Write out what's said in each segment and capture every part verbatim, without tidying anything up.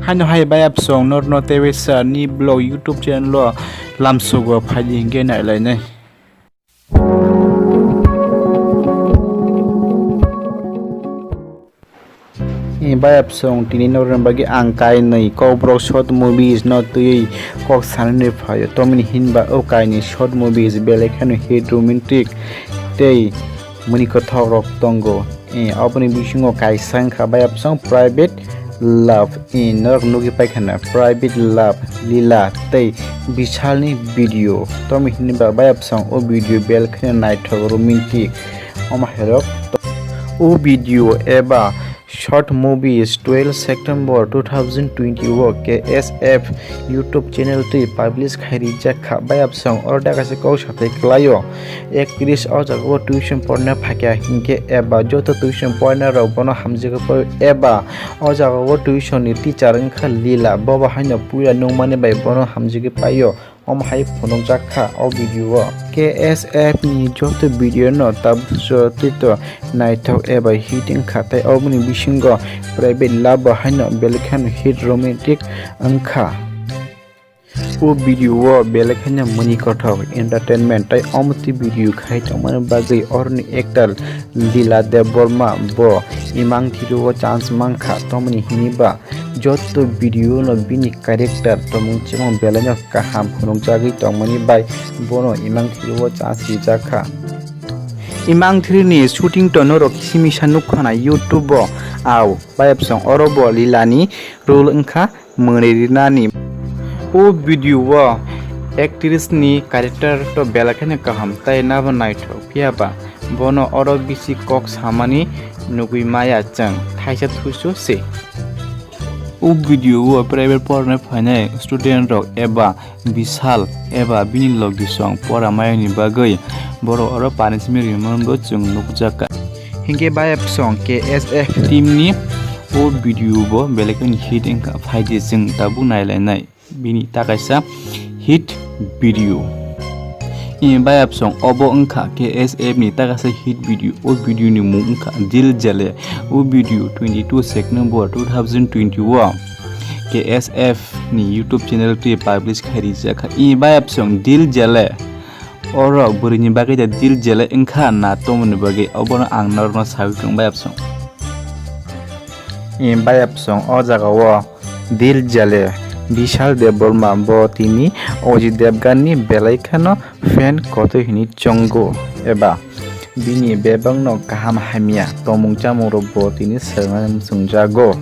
Haino hai bayapsong norno tebesa ni blog YouTube channel o lamsogo phaidi hinkhe nailainai. Ni bayapsong tini norno bagwi ang kainwi kokborok short movies no twiwi kok sanani phaio. Tomoni hinba o kainwi short movies belai kheno hit romantic tei mwnwi kwthok rok tongo. Eh, aboni bisingo kaisa wngkha bayapsong Private Love. Eh, norok nugwi paikha na Private Love, Lila tei Bishalni video. Tomoni hinba bayapsong o video belai kheno naithok romantic. Omo hairok o video eba short movies twelve September two thousand twenty o K S F YouTube channel twi publish khai rijak kha. Bayapsong oro dakhaise kok sathai kwlaio. Actress o jaga o tuition porna phaikha hinkhe eba joto tuition porna rok bono hamjagwi pai eba o jaga o tuition ni teacher wngkha Lila, bobo haino puila nungmani bai bono hamjagwi paio. Omo hai phunukjak kha o video o. K S F ni joto video no tabuk tito naithok eba hit wngkha tei oboni bisingo Private Love bo haino belai kheno hit romantic wngkha. O video o belai kheno mwnwi kothok entertainment tei omo twi video khai tongmani bagwi oroni actor Lila Debbarma bo imang thwio chance mankha, tomoni hiniba joto video no bini character tongmung chimung belaino kaham phunukjagwi tongmani bai bono imang thwio chance rijak kha. Imang thwini shooting to norok simisa nukkhana YouTube o, au bayapsong oro bo Lilani role wngkha mwnwi rinani. O video o actress ni character to belai kheno kaham tei nabo naithok, phiyaba bono oro bisi kok samani nugwi maya chwng, thaisa thusu se. O video o private porna phainai student rok eba Bishal eba bini logisong pora mayani bagwi borok oro punishment rimani bo chwng nukjakha. Hinkhe bayapsong K S F team ni o video bo belai kheno hit wngkha, phaidi chwng tabuk nailainai bini takaisa hit video. Ini bayapsong obo wngkha K S F ni takaisa hit video. O video ni mung wngkha Dil Jale. O video twenty two September two thousand twenty o K S F ni YouTube channel twi publish khai rijak kha. Ini bayapsong Dil Jale. Oro bwrwini bagwi da Dil Jale wngkha na tomoni bagwi, obono ang norokno sagwi tong bayapsong. Ini bayapsong o jaga o Dil Jale, Bishal Debbarma bo tini Ajay Devgan ni belai kheno fan kotor hini chongo eba bini bebak no kaham hamya tomung chamung rok bo tini swrwngna muchungjago.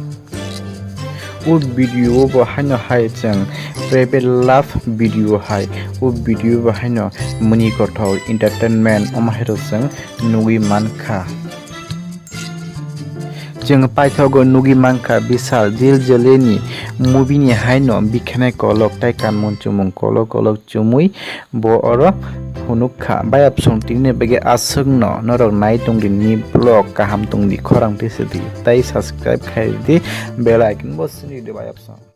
O video o bo haino hai chwng private love video hai, o video bo haino mwnwi kothok entertainment omo hai rok chwng nugwi mankha. Chwng paithago nugwi mankha Bishal Dil Jale ni movie ni haino bikhanai kolok tei kanmung chumung kolok kolok chumui bo oro phunuk kha. Bayapsong tini bagwi aswkno norok nai tongdi ni vlog kaham tongdi khorang twi sidi tei subscribe khai di bell icon bo sini di bayapsong.